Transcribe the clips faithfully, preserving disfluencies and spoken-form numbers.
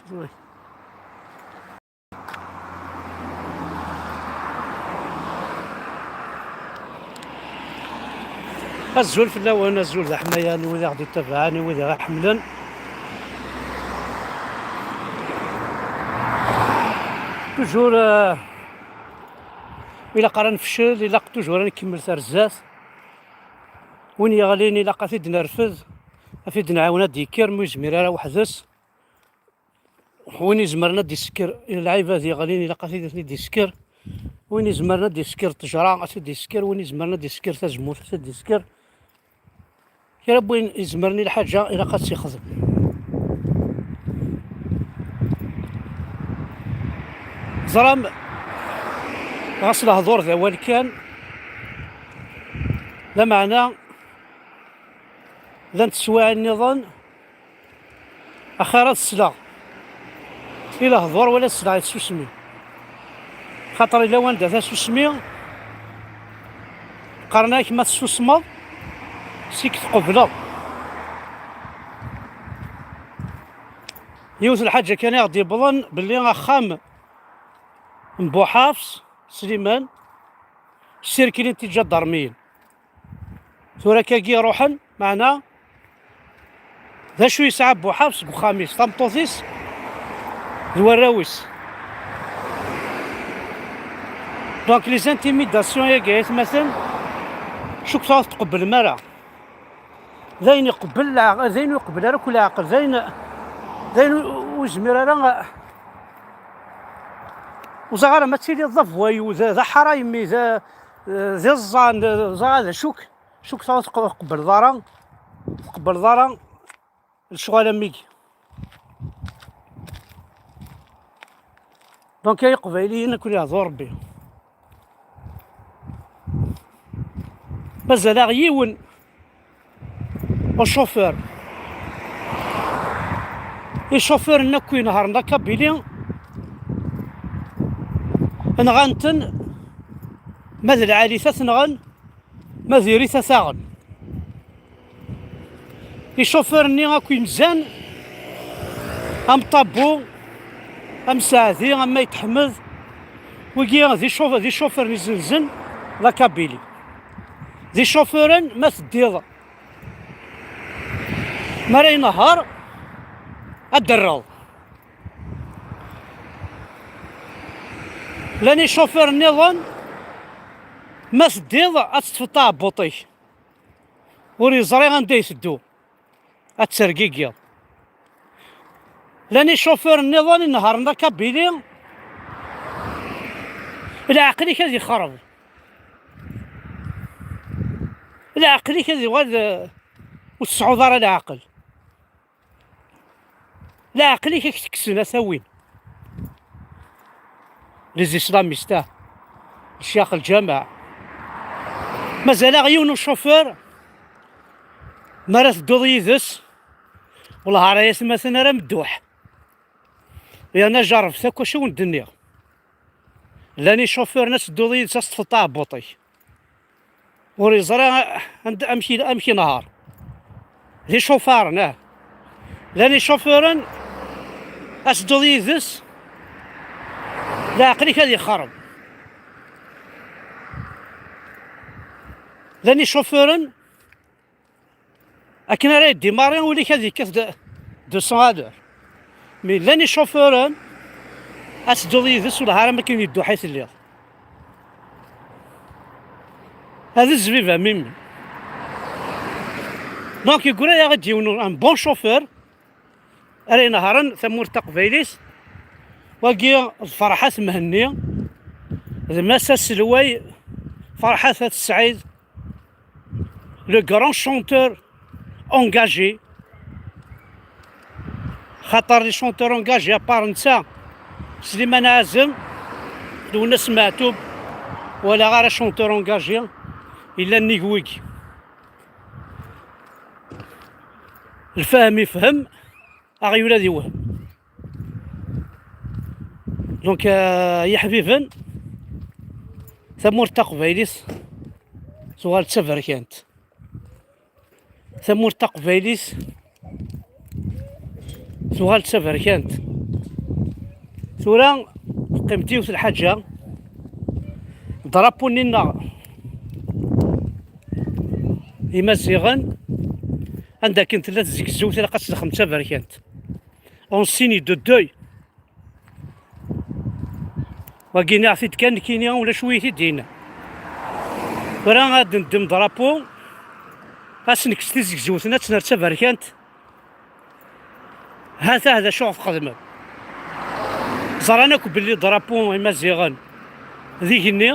Azul fell-awen, azul d aḥmayan i wid i ɣ-d-ittabaɛen, i wid i ɣ-iḥemmlen. Toujours, euh, ilaq ara nefcel, ilaq toujours ad nkemmel ar zdat. Win yeɣlin ilaq ad t-id-nerfed, ad t-id-nɛawen ad d-yekker, ma ur yezmir ara weḥd-s. Win izemren ad d-isekker lɛibad yeɣlin, ilaq ad t-id-isekker. Win izemren ad d-isekker ṭṭejra, ad t-id-isekker. Win izemren ad d-isekker tazemmurt, ad t-id-isekker. Kra n win izemren i lḥaǧa, ilaq ad tt-ixdem. Ẓram, ɣas lehdur d awal kan, lameɛna llant teswiɛin nniḍen, axir ad sleɣ i lehdur wala ad sleɣ i tsusmi. Xaṭer yella wanda tasusmi, qqaren-ak ma tessusmeḍ, sik tqebleḍ. Yiwet lḥaǧa kan i ɣ-d-yewwḍen, belli axxam n Buḥafs Sliman sirkilin-t iǧadarmiyen. Tura akkagi ruḥen, meɛna d acu yesɛa Buḥafs deg uxxam-is, tameṭṭut-is d warraw-is? Donc les intimidations-agi, ay atmaten, cukkteɣ ur tqebblem ara. D ayen iqebbel leɛq-, d ayen ur iqebbel ara akk leɛqel, d ayen, d ayen ur yezmir ara. Ur ẓriɣ ara ma tiliḍ d avoyou, d, d aḥraymi, d, d iẓẓan, d, ẓriɣ d acu-k. Cukkteɣ ur tqebbleḍ ara, ur tqebbleḍ ara lecɣal am wigi. Donc ay iqbayliyen, ad ken-yehdu Rebbi. Mazal-aɣ yiwen ucufur. Icufuren akk inehṛen la Kabylie nɣan-ten, ma d lɛali ta t-nɣan, ma diri-t ad t-aɣen. Icufuren-nni akk inzan, am Ṭabbu, am Saɛdi, am Ayt Ḥmed, wigi d icu-, d icufuren izenzen la Kabylie. D icufuren ma teddiḍ, mi ara inehheṛ, ad d-terreḍ. Llan icufuren nniḍen, ma teddiḍ ad teṭṭfeḍ taɛebbuṭ-ik, ur yeẓri anda iteddu, ad tergigiḍ. Llan icufuren nniḍen inehhṛen la Kabylie, leɛqel-ik ad yexreb. Leɛqel-ik ad yuɣal, eh, ur tesɛuḍ ara leɛqel. Leɛqel-ik ad k-tekksen, ad t-awin les islamistes, ah, ccix lǧameɛ. Mazal-aɣ yiwen ucufur, mi ara tedduḍ yid-s, wellah ara yatmaten ara medduḥ. Yerna jarrebet akk acu wen-d-nniɣ. Llan icufuren ad tedduḍ yid-s, ad s-teṭṭfeḍ taɛebbuṭ-ik. Ur yeẓri anda, amek i, amek inehheṛ. D icufuren, ah. Llan icufuren, ad tedduḍ yid-s, leɛqel-ik ad yexreb. Llan icufuren, akken ara yeddimarri, ul-ik ad yekkat de, deux cents à l'heure. Mi llan icufuren, ad tedduḍ yid-s, wellah ar akken yedduḥ i telliḍ. Ad zzbib a mimi. Donc, yegra-yaɣ-d yiwen un bon chauffeur ara inehṛen tamurt taqbaylit. Wagi d Ferḥat Mhenni, d Mass aselway Ferḥat At Sɛid, le grand chanteur engagé. Xaṭer les chanteurs engagés, à part netta, Sliman Ɛazem, Lwennas Meɛtub, walaɣ ara chanteur engagé yellan nnig wigi. Lfahem ifhem, aɣyul ad iwhem. Donc, euh, ay iḥbiben, tamurt taqbaylit tuɣal d taberkant. Tamurt taqbaylit tuɣal d taberkant. Tura teqqimet yiwet lḥaǧa, drapeau-nni-nneɣ Imaziɣen, anda akken tella tzegzewt, ilaq ad tedxem d taberkant. On signe de deuil. Wagi nniɣ-t-id kan nekkini, ulac wi yi-t-id-yenna. Tura ad neddem drapeau, ad s-nekkes tizegzewt-nni, ad tt-nerr d taberkant. Hata d acu ɣef txedmem. Ẓran akk belli drapeau Imaziɣen d igenni,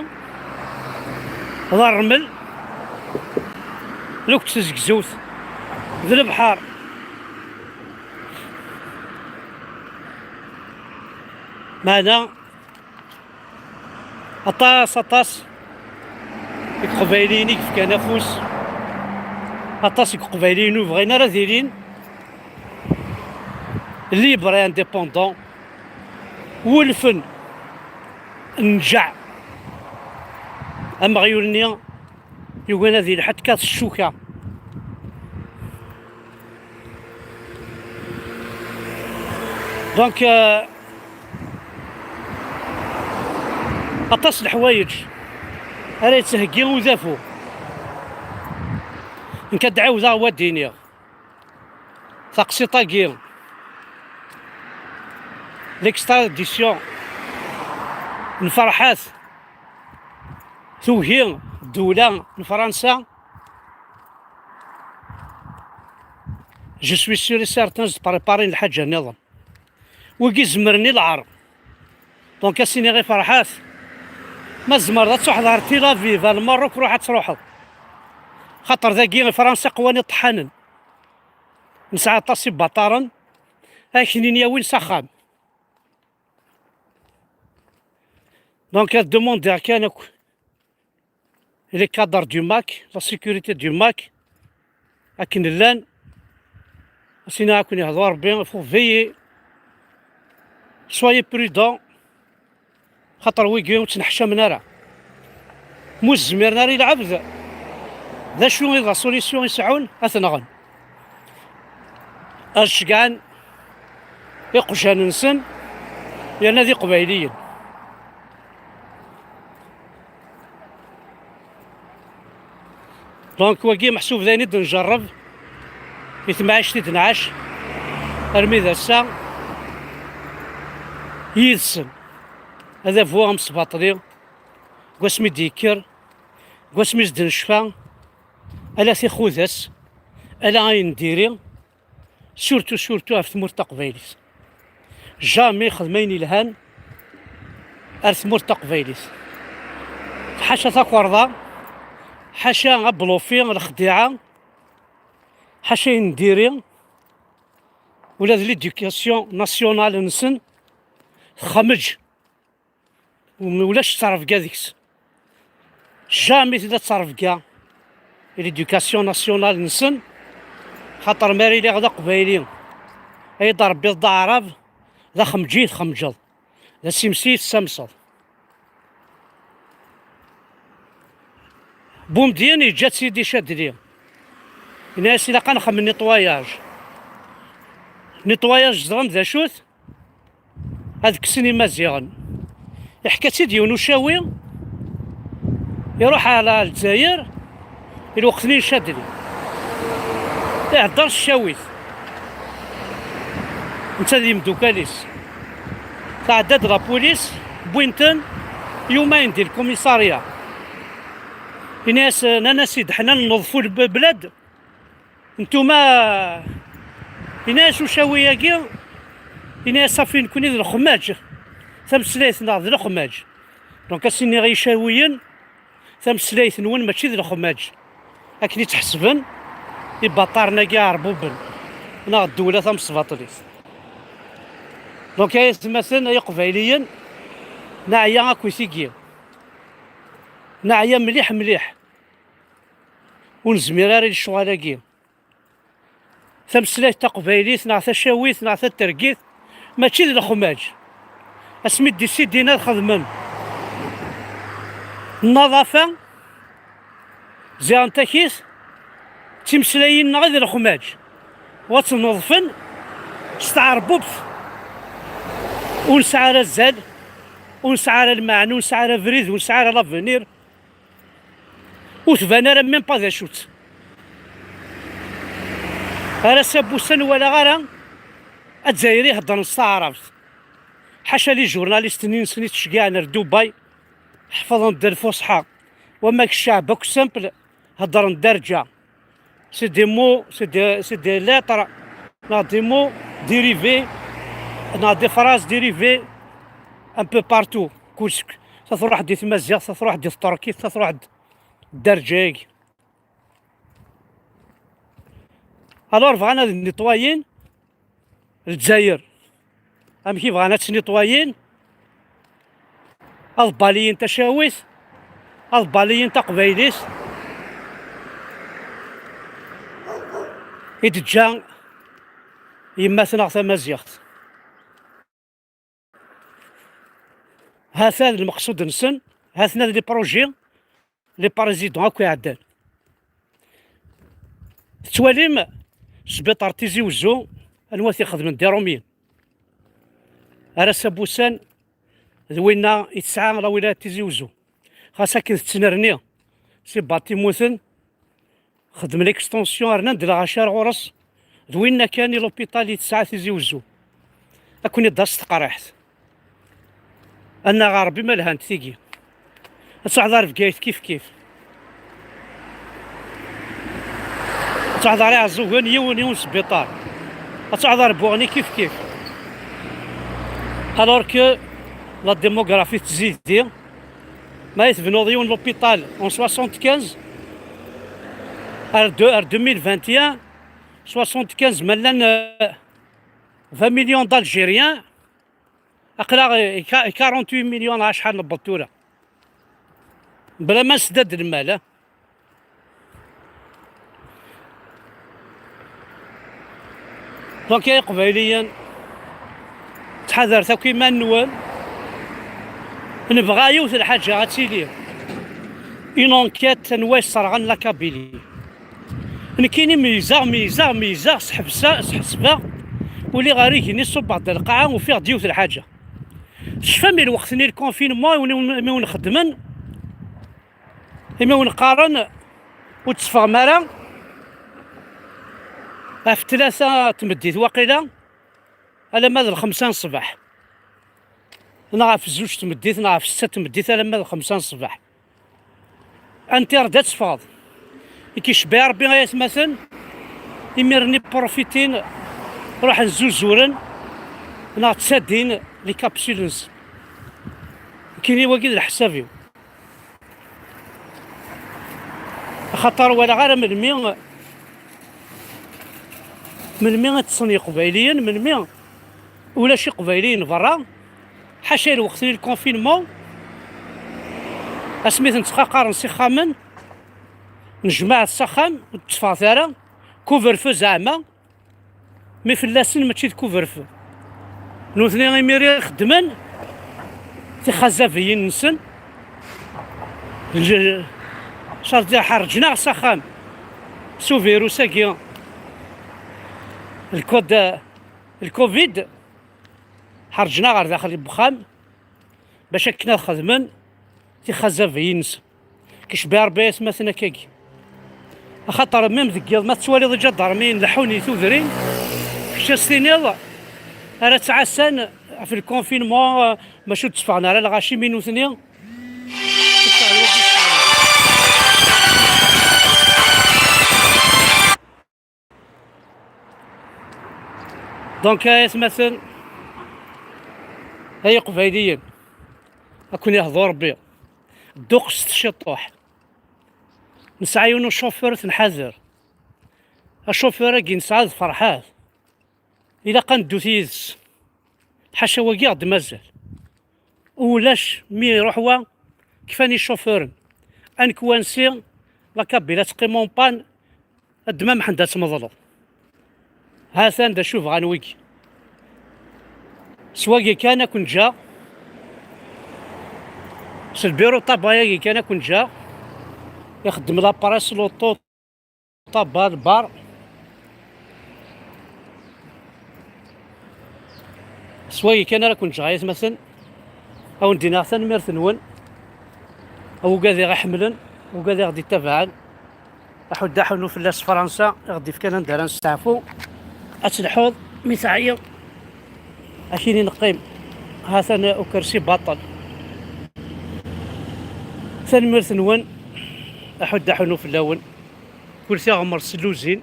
d rrmel, d akk d tazegzewt, d lebḥer. Meɛna aṭas, aṭas n Iqbayliyen i yefkan afus, aṭas n Iqbayliyen ur bɣin ara ad ilin libre et indépendant, wulfen nǧeɛ ameɣyul-nni yugan ad yelḥeq s ccuka. Donc, euh, aṭas n leḥwayeǧ ara yettheggi udafu. Nekk ad d-ɛawdeɣ wa d-iniɣ. Taqsiṭ-agi, l'extradition n Ferḥat, tugi ddewla n Fransa, je suis sûr et certain, ad d-préparin lḥaǧa nniḍen. Wigi zemren i lɛar. Donc, ad s-iniɣ i Ferḥat, ma tzemreḍ ad truḥeḍ ɣer Tel Aviv, ar Lmerruk, ruḥ ad truḥeḍ. Xaṭer dagi i Fransa qwan iṭeḥḥanen. Nesɛa aṭas ibaṭaren, ad k-inin yawin s axxam. Donc, ad demandiɣ kan akk les cadres du MAK, la sécurité du MAK, akken llan, ad s-iniɣ akken ihḍu Rebbi, il faut veiller, soyez prudents, xaṭer wigi ur ttneḥcamen ara. Ma ur zmiren ara i lɛebd, d acu i d la solution i seɛɛun? Ad t-nɣen. Ad ceggɛen iqjan-nsen, yerna d iqbayliyen. Donc, wagi meḥsub d ayen i d-njerreb i temɛict i d-nɛac armi d ass-a yid-sen. Adabu amesbaṭli, deg wasmi d-yekker, deg wasmi s-d-necfa, ala tixudas, ala ayen n diri, surtout, surtout ɣef tmurt taqbaylit. Jamais xdem ayen yelhan ar tmurt taqbaylit. Ḥaca takerḍa, ḥaca ablufi, lexdiɛa, ḥaca ayen n diri, ula d l'éducation nationale-nsen texmeǧ. Ulac ttrebga deg-s. Jamais tella ttrebga i l'éducation nationale-nsen, xaṭer mi ara iliɣ d aqbayli, ay d-rebbiḍ d aɛrab, d axemǧi i txemǧeḍ, d asimsi i tessamseḍ. Boumediene yeǧǧa-tt-id i Cadli. Yenna-yas ilaq ad nxemmem nettoyage. Nettoyage, teẓram d acu-t? Ad kksen Imaziɣen. Iḥka-tt-id yiwen ucawi, iruḥ ɣer Lezzayer, i lweqt-nni n Cadli. Ihedder s ccawit. Netta d yimdukal-is. Tɛedda-d la police, wwin-ten, yumayen di lkumisarya. Ini-as, nnan-as-id, ḥna nneḍfu lb-, blad. Ntuma, ini-as ucawi-agi, ini-as safi, nekni d lexmaǧ, tameslayt-nneɣ d lexmaǧ. Donc, ad s-iniɣ i icawiyen, tameslayt-nwen mačči d lexmaǧ. Akken i tt-ḥesben ibaṭaren-agi iɛerbuben, neɣ ddewla tamesbaṭlit. Donc, ay atmaten, ay iqbayliyen, neɛya akk i tigi. Neɛya mliḥ, mliḥ. Ur nezmir ara i lecɣal-agi. Tameslayt taqbaylit neɣ tacawit neɣ tatergit mačči d lexmaǧ. Asmi d-issidin ad xedmen nnaḍafa, ziɣen takit d timeslayin-nneɣ i d lexmaǧ, wa tt-neḍfen s tɛerbubt. Ur nesɛi ara azal, ur nesɛi ara lmeɛna, ur nesɛi ara abrid, ur nesɛi ara l'avenir. Ur tban ara même pas d acu-tt. Ar ass-a n wussan ur walaɣ ara Azzayri heddren s taɛrabt. Ḥaca les journalistes-nni-nsen i ttceggiɛen ar Dubai, ḥefḍen-d lfuṣḥa. Wama deg cceɛb akk simple, heddren dderǧa. C'est des mots, c'est des, c'est des lettres, neɣ des mots dérivés, neɣ des phrases dérivées un peu partout. Kullec, ta truḥ-d i tmaziɣt, ta truḥ-d i tṭerkit, ta truḥ-d dderǧa-agi. Alors bɣan ad nettoyin Lezzayer. Amek i bɣan ad tt-nettoyin? Ad baliyin tacawit, ad baliyin taqbaylit i d-teǧǧa yemma-tneɣ tamaziɣt. Hata d lmeqsud-nsen, ha-ten-a d les projets, les présidents akk iɛeddan. Tettwalim sbiṭar Tizi Wezzu, anwa t-ixedmen? D Irumyen. Ar ass-a n wussan, d winna i tesɛa la wilaya n Tizi Wezzu. Xas akken tettnerni si baṭimuten, xedmen l'extension, rnan-d lɣaci ar ɣur-s, d winna kan i l'hôpital i tesɛa Tizi Wezzu. Ad ken-id-tas teqriḥt. Annaɣ a Ṛebbi ma lhant tigi. Ad teɛḍer Bgayet kif kif. Ad teɛḍer Iɛeẓẓugen yiwen yiwen sbiṭar. Ad teɛḍer Buɣni kif kif. Alors que la démographie tettizdi, ma i tebnuḍ yiwen l'hôpital en soixante-quinze, ar de-, ar deux mille vingt et un, soixante-quinze ma llan, euh, vingt millions d'Algériens, aql-aɣ i ka-, quarante-huit millions acḥal newweḍ tura. Bla ma nesdad lmal, eh? Donc ay Iqbayliyen, ttḥadaret akk iman-nwen. Nebɣa yiwet lḥaǧa ad tili, une enquête anwa yesserɣen la Kabylie. Nekkini meyyzeɣ, meyyzeɣ, meyyzeɣ, sḥebseɣ, sḥesbeɣ, uliɣ ar igenni, ṣubbeɣ-d ar lqaɛa, ufiɣ-d yiwet lḥaǧa. Tecfam i lweqt-nni n le confinement, imi wen-, imi wen-xeddmen, imi wen-qqaren ur d-teffɣem ara ɣef tlata n tmeddit waqila, alamma d lxemsa n ṣṣbeḥ, neɣ ɣef zuǧ n tmeddit, neɣ ɣef ssetta n tmeddit, alamma d lxemsa n ṣṣbeḥ. Anti ara d ad teffɣeḍ? I k-icebbeɛ Ṛebbi ay atmaten, imiren i prufitin, ruḥen zuzuren, neɣ ttadin les capsules-nsen. Nekkini wagi d leḥsab-iw. Axaṭer walaɣ ara melmi, melmi i ṭṭsen Yeqbayliyen, melmi ulac Iqbayliyen berra, ḥaca i lweqt-nni n le confinement, asmi ten-ttqaqaren s ixxamen, nejmaɛet s axxam, ur d-tteffɣet ara, couvre-feu zeɛma, mi fell-asen mačči d couvre-feu. Nutni imir i xeddmen tixazabiyin-nsen, j-, ça veut dire ḥerǧen-aɣ s axxam s uvirus-agi, le code, le covid, ḥerǧen-aɣ ɣer daxel n wexxam bac akken ad xedmen tixazabiyin-nsen. Kecbi Ṛebbi ay atmaten akkagi. Axaṭer même deg yiḍ ma tettwaliḍ iǧadarmiyen leḥḥun i tudrin, kečč ad s-tiniḍ ara ttɛassan ɣef le confinement, maca ur d-tteffɣen ara lɣaci mi nutni. Donc ay atmaten, ay iqbayliyen, ad ken-ihḍu Ṛebbi. Dduqset ciṭuḥ. Nesɛa yiwen ucufur, tenḥader. Acufur-agi nesɛa d Ferḥat. Ilaq ad neddut yid-s. Ḥaca wagi i ɣ-d-mazal. Ulac mi iruḥ wa, kfan icufuren. Ad nekk wansi, la Kabylie ad teqqim en panne, a ddma Mḥend ad tmeḍleḍ. Ha-t-an d acu bɣan wigi. S wagi kan ad ken-ǧǧeɣ. S lbiru ṭaba-agi kan ad ken-ǧǧeɣ. Ixeddem la presse, luṭu, ṭaba, lbar. S wagi kan ara ken-ǧǧeɣ ay atmaten, a wen-d-iniɣ tanemmirt-nwen, a wugad i ɣ-iḥemmlen, a wugad i ɣ-d-ittabaɛen. Aḥuddu aḥunnu fell-as Fransa i ɣ-d-ifkan anda ara nesteɛfu. Ad telḥuḍ mi teɛyiḍ, akini neqqim, ha-t-an ukersi baṭel. Tanemmirt-nwen, aḥuddu aḥunnu fell-awen. Kul tiɣmert s lluzin.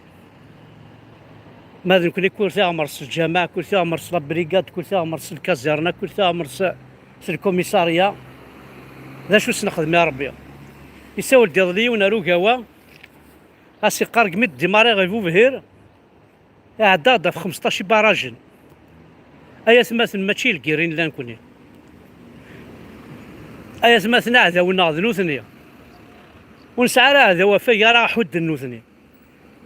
Ma d nekkni, kul tiɣmert s lǧameɛ, kul tiɣmert s la brigade, kul tiɣmert s lkazirna, kul tiɣmert s, s lkumisarya. D acu s nexdem i Ṛebbi? Isawel-d iḍelli yiwen ar ugawa, a s-iqqar deg mi d-dimariɣ i Bubhir, iɛedda-ɣ-d ɣef xmesṭac ibarajen. Ay atmaten, mačči lgiri nella nekkni. Ay atmaten, aɛdaw-nneɣ d nutni. Ur nesɛi ara aɛdaw afag ara ɣ-ḥudden nutni.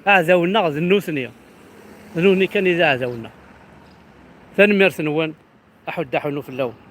Aɛdaw-nneɣ d nutni. D nutni kan i d aɛdaw-nneɣ. Tanemmirt-nwen, aḥuddu aḥunnu fell-awen.